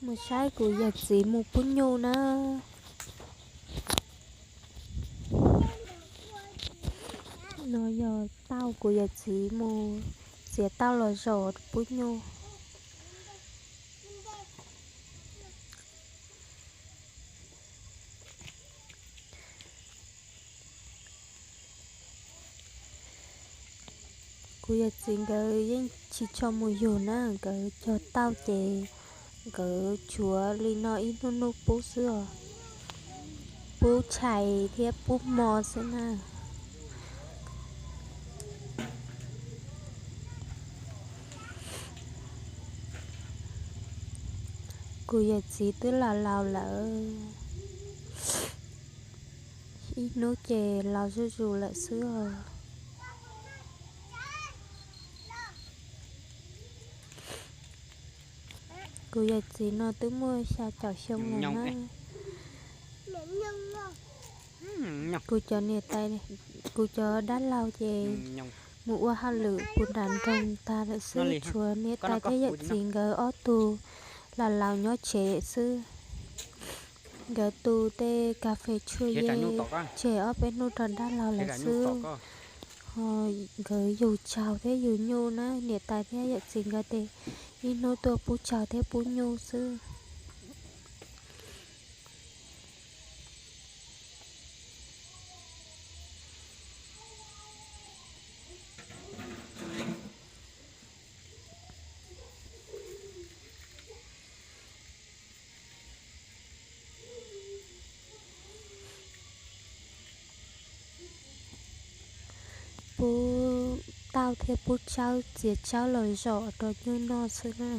Mus saib kuv yawm txiv mus pub nyuj na. No yog tauj kuv yawm txiv mus txiav tauj los zaum pub nyuj. Kuv yawm txiv nkawd yeej tsis tshua mus yug na, nkawd cog tauj ces nkawd tshuav li no ib hnub hnub pub xwb os, pub tshais thiab pub hmo xwb na. Kuv yawm txiv twb laus laus lawm, ib hnub ces laus zuj zus lawm xwb os. Kuv yawm txiv no twb muaj xya caum xyoo lawm na. Kuv cov niam tais, kuv cov dab laug ces mus ua hauj lwm puag nram nroog tag lawm xwb, tshuav niam tais thiab yawm txiv nkawd ob tug laus laus nyob tsev xwb. Nkawd tu tej kas fes tshuaj ye tseg ob peb hnub rau dab laug lawm xwb. Ho nkawd yug tsaug thiab yug nyuj na, niam tais thiab yawm txiv nkawd ces ib hnub tuaj pub tsaug thiab pub nyuj xwb. Pub tauj thiab pub tsawb, txiav tsawb los zom rau nyuj noj xwb na.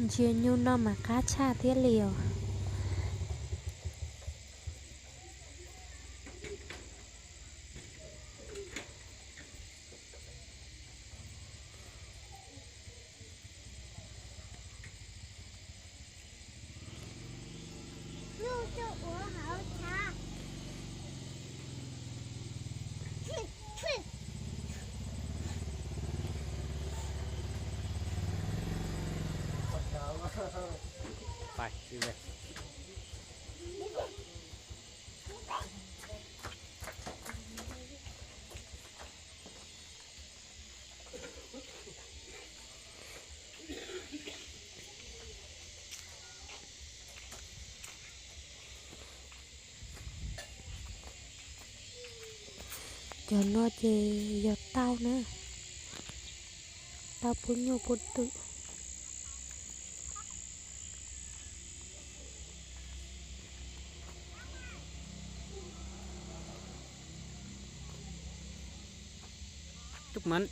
Ntsia nyuj noj mas qab tshaj thiab li os. Cov no ces yog tauj na, tauj pub nyuj pub twm. Tus mab